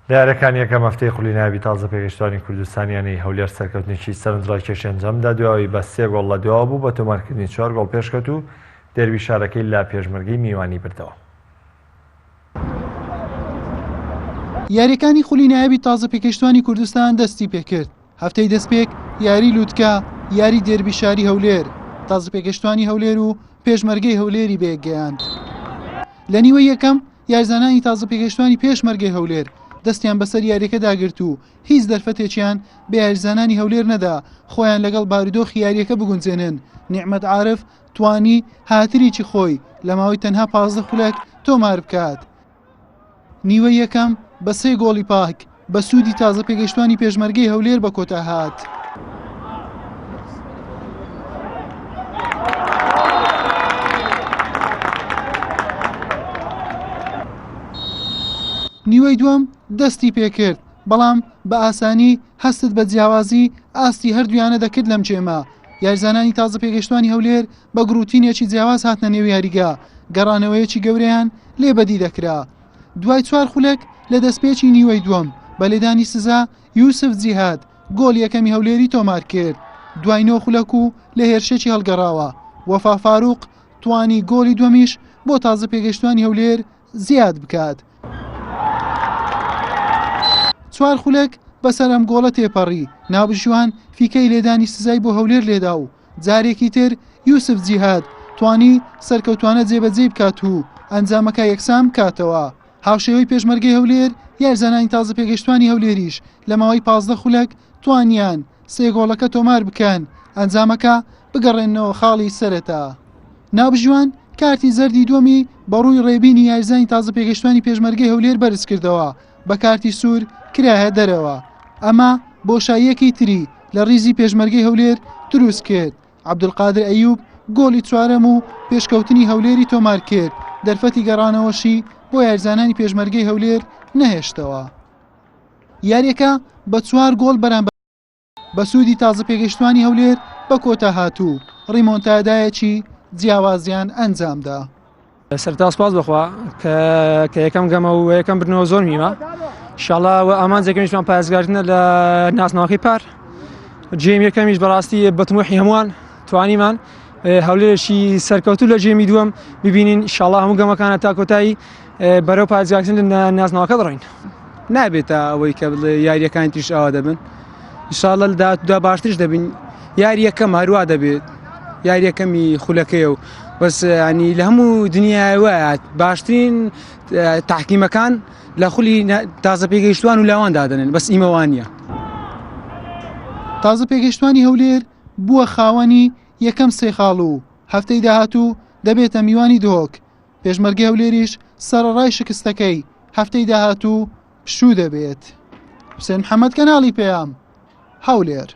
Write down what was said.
لە یاریەکانی یەکەم هەفتەی خولی نایابی تازە پێگەشتوانی کوردستان یانەی هەولێر سەرکەوتنێکی سەرنجڕاکێشی ئەنجامدا دوای بە سێ گۆڵ لە دواوە بوو بە تۆمارکردنی چوار گۆڵ پێشکەوت و دێربی شارەکەی لە پێشمەرگەی میوانی بردەوە. یاریەکانی خولی نایابی تازە پێگەشتوانی کوردستان دەستی پێکرد هەفتەی دەستپێک یاری لوتکە یاری دێربی شاری هەولێر تازە پێگەشتوانی هەولێر و پێشمەرگەی هەولێری بەیەکگەیاند لە نیوەی یەکەم یارزانانی تازە پێگەشتوانی پێشمەرگەی هەولێر دەستیان بەسەر یاریەکەدا گرت و هیچ دەرفەتێکیان بە یاریزانانی هەولێر نەدا خۆیان لەگەڵ بارودۆخی یاریەکە بگونجێنن نیعمەت عارف توانی هاتریکی خۆی لە ماوەی تەنها 15 خولەک تۆمار بکات. نیوەی یەکەم بە سێ گۆڵی پاک بە سوودی تازە پێگەشتوانی پێشمەرگەی هەولێر بە کۆتا هات. نیوەی دووەم دەستی پێکرد بەڵام بە ئاسانی هەستت بە جیاوازی ئاستی هەردوویانە دەکرد لەم جێمە یاریزانانی تازە پێگەشتوانی هەولێر بە گڕوتینێکی جیاواز هاتنە نێو یاریگا، گەڕانەوەیەکی گەورەیان لێ بەدی دەکرا. دوای چوار خولەک لە دەستپێکی نیوەی دووەم، بە لێدانی سزا یوسف جیهاد گۆڵی یەکەمی هەولێری تۆمارکرد، دوای نۆ خولەک و لە هێرشێکی هەڵگەڕاوە، وەفا فاروق توانی گۆڵی دووەمیش بۆ تازە پێگەشتوانی هەولێر زیاد بکات. چوار خولەک بەسەر ئەم گۆڵە تێپەڕی، ناوبژیوان فیکەی لێدانی سزای بۆ هەولێر لێدا و جارێکی تر یوسف جیهاد توانی سەرکەوتوانە جێبەجێی بکات و ئەنجامەکە یەکسان بکاتەوە. هاوشێوەی پێشمەرگەی هەولێر، یاریزانانی تازە پێگەشتوانی هەولێریش لە ماوەی 15 خولەک توانیان سێ گۆڵەکە تۆمار بکەن، ئەنجامەکە بگەڕێننەوە خاڵی سەرەتا. ناوبژیوان کارتی زەردی دووەمی بەڕووی ڕێبینی یاریزانی تازە پێگەشتوانی پێشمەرگەی هەولێر بەرزکردەوە، بە کارتی سوور کرایە دەرەوە. ئەمە بۆشاییەکی تری لە ڕیزی پێشمەرگەی هەولێر دروست کرد. عەبدولقادر ئەیوب گۆڵی چوارەم و پێشکەوتنی هەولێری تۆمار کرد، دەرفەتی گەڕانەوەشی بۆ یاریزانانی پێشمەرگەی هەولێر نەهێشتەوە. یاریەکە بە چوار گۆڵ بەرامبەر بە سوودی تازە پێگەشتوانی هەولێر بە کۆتا هات و ڕیمۆنتادایەکی جیاوازیان ئەنجامدا. سەرتا سپاس بەخوا کە کە یەکەم گەمە و یەکەم بردنەوە زۆر میمە شڵا و ئامانجەکەمیشمان پارێزگارکردنە لە ناسناوەکەی پار جێم یەکەمیش بەڕاستی بە تموحی هەمووان توانیمان هەولێرێکی سەرکەوتوو لە جێمی دووەم ببینین شڵا هەموو گەمەکانە تا کۆتایی بەرەو پارێزگاکردن لە نازناوەکە دەڕۆین. نابێتە ئەوەی کە بڵێ یاریەکانی تریش ئاوا دەبن ئینشاءاللە لە داهاتوودا باشتریش دەبین یاریەکەم هەروا دەبێت یاریەکەمی خولەکەیە و بەس ینی لە هەموو دنیای وایە باشترین تحکیمەکان لە خولی تازە پێگەیشتوان و لاوان دادەنێن بەس ئیمەوانە. تازە پێگەشتوانی هەولێر بووە خاوەنی یەکەم سێ خاڵ و هەفتەی داهاتوو دەبێتە میوانی دهۆک پێشمەرگەی هەولێریش سەرەڕای شکستەکەی هەفتەی داهاتوو پشوو دەبێت. حوسێن محەمەد کەناڵی پەیام، هەولێر.